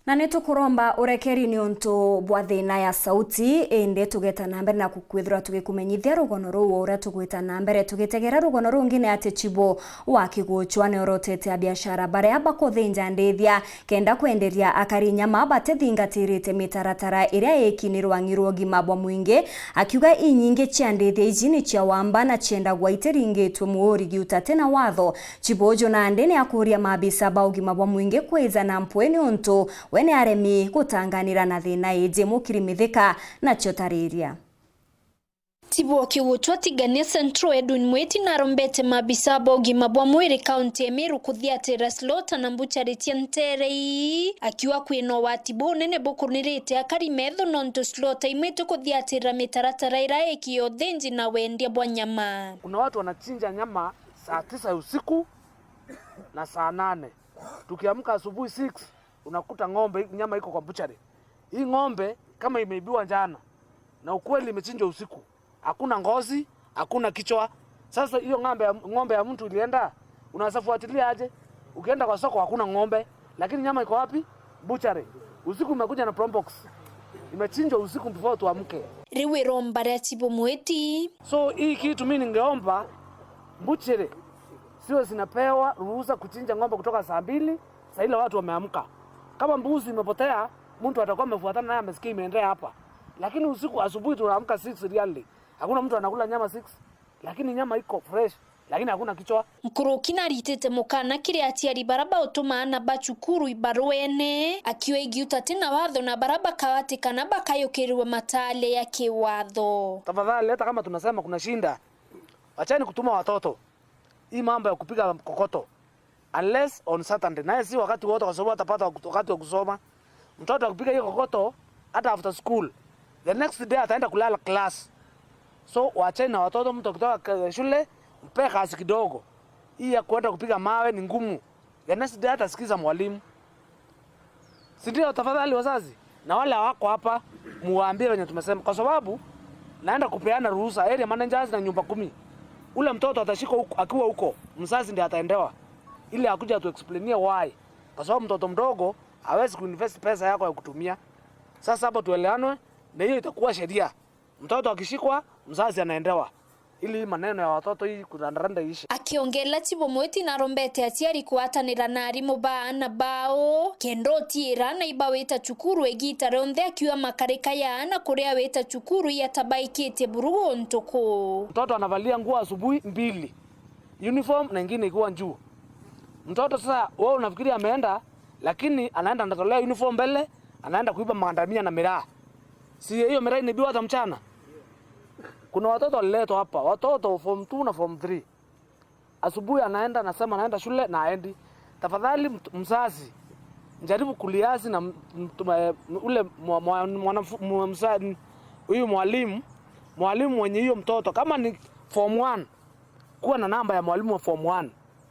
Na nä tå kå romba å rekeri nä ũntũ bwa thĩna ya sauti ĩndĩ tũgeta na mbere na gũkwithĩrwa tũgĩkũmenyithia rũgono rũu ũrĩa tũgwĩta na mbere tũgĩtegera rũgono rũngĩ nĩ atĩ Chibo wa Kĩgũchwa nĩ orotete biashara baria bakũthĩnja ndĩthia kenda kwenderia akari nyama batĩthingatĩrĩte mĩtaratara ĩrĩa ĩki nĩ rwang'i rwa ũgima bwa mũingĩ akiuga inyingĩ cia ndĩthia ici nĩ cia wamba na ciendagwa itiringĩtwe mũũri giutate na watho. Chibojo nandi nĩ akũria maabisa ba ũgima bwa mũingĩ kwĩza na mpwe nĩ ũntũ we nĩ aremi gũtanganĩra na thĩna ĩjĩ mũkiri mĩthĩka nacho tarĩria. Tibwo Kiguchwa tigania Central Edwin Mweti na arombete maabisa ba ũgima bwa mwĩrĩ kaunti ya Meru kuthiatĩra slaughter na mbuchari cia nterei akiwa kwina watibu nene bukunirite akari metho nontu slaughter imwete kuthiatĩra mĩtaratara ĩrĩa ĩki ũthĩnji na wendia bwa nyama. Kuna watu wanachinja nyama saa 9 usiku na saa 8. Tukiamka asubuhi 6 unakuta ng'ombe nyama iko kwa buchari. Hii ng'ombe kama imeibiwa jana na ukweli imechinjwa usiku, hakuna ngozi, hakuna kichwa. Sasa hiyo ng'ombe ya mtu ilienda, unaweza fuatilia aje? Ukienda kwa soko hakuna ng'ombe, lakini nyama iko wapi? Buchari. Usiku umekuja na probox, imechinjwa usiku before tuamke. Riu iromba ria Chibo Mweti. So hii kitu mimi ningeomba buchari sio zinapewa ruhusa kuchinja ng'ombe kutoka saa 2, saa ile watu wameamka. Kama mbuzi imepotea, mtu atakuwa amefuatana naye amesikia imeendea hapa. Lakini usiku asubuhi tunaamka 6 really. Hakuna mtu anakula nyama 6, lakini nyama iko fresh, lakini hakuna kichwa. Nkuruki naritite mukana kiria aciari baria bautuma ana ba cukuru ibarwene akiwa igiuta na watho na baria bakawatikana bakayukiriwe matale ya kiwatho. Tafadhali hata kama tunasema kuna shinda, achani kutuma watoto. Hii mambo ya kupiga kokoto unless on Saturday. Naye si wakati wote kwa sababu atapata wakati wa kusoma. Mtoto akipiga hiyo kokoto hata after school, the next day ataenda kulala class. So wacheni na watoto, mtu akitoka shule mpe kazi kidogo. Hii ya kuenda kupiga mawe ni ngumu. The next day atasikiza mwalimu. Si ndio? Tafadhali wazazi na wale wako hapa muwaambie wenye tumesema, kwa sababu naenda kupeana ruhusa area managers na nyumba kumi. Ule mtoto atashika huko, akiwa huko mzazi ndiye ataendewa ili akuja tu explainia why, kwa sababu mtoto mdogo hawezi kuinvest pesa yako ya kutumia. Sasa hapo tueleanwe, na hiyo itakuwa sheria. Mtoto akishikwa mzazi anaendewa, ili maneno ya watoto hii kurandaranda iishe. Akiongela Chibo Mweti narombete aciari kwatanira na arimu ba ana bao kendo tiira na iba wita cukuru egita rionthe akiwa makarika ya ana kuria wita cukuru yatabaikite burugu ntuku. Mtoto anavalia nguo asubuhi mbili, uniform na ingine ikiwa juu. Mtoto sasa wewe unafikiri ameenda, lakini anaenda anatolea uniform mbele, anaenda kuiba makandamia na miraa. Si hiyo miraa inaibiwa hata mchana. Kuna watoto waliletwa hapa, watoto form 2 na form 3. Asubuhi anaenda anasema anaenda shule na aendi. Tafadhali mzazi jaribu kuliazi na ule huyu mwalimu mwenye hiyo mtoto. Kama ni form 1, kuwa na namba ya mwalimu wa form 1,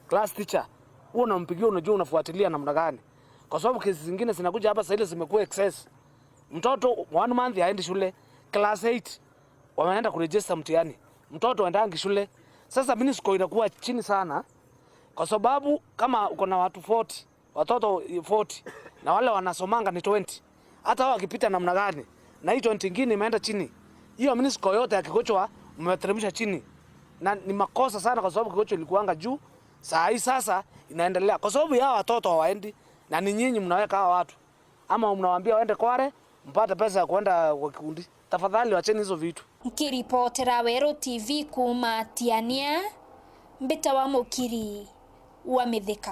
class teacher. Huo unampigia, unajua unafuatilia namna gani. Kwa sababu kesi zingine zinakuja hapa sasa ile zimekuwa excess. Mtoto 1 month haendi shule, class 8 wameenda kuregister mtihani. Mtoto haendangi shule. Sasa mini score inakuwa chini sana. Kwa sababu kama uko na watu 40, watoto 40 na wale wanasomanga ni 20. Hata wao wakipita namna gani na hii 20 nyingine imeenda chini. Hiyo mini score yote ya Kikochwa mmeteremsha chini. Na ni makosa sana kwa sababu Kikochwa ilikuanga juu. Saa hii sasa inaendelea kwa sababu ya watoto hawaendi, na ni nyinyi mnaweka hawa watu. Ama mnawaambia waende Kware mpate pesa ya kuenda kwa kikundi. Tafadhali wacheni hizo vitu. Nkiripotera Weru TV kuma Tiania, Mbita wa Mukiri wa Mithika.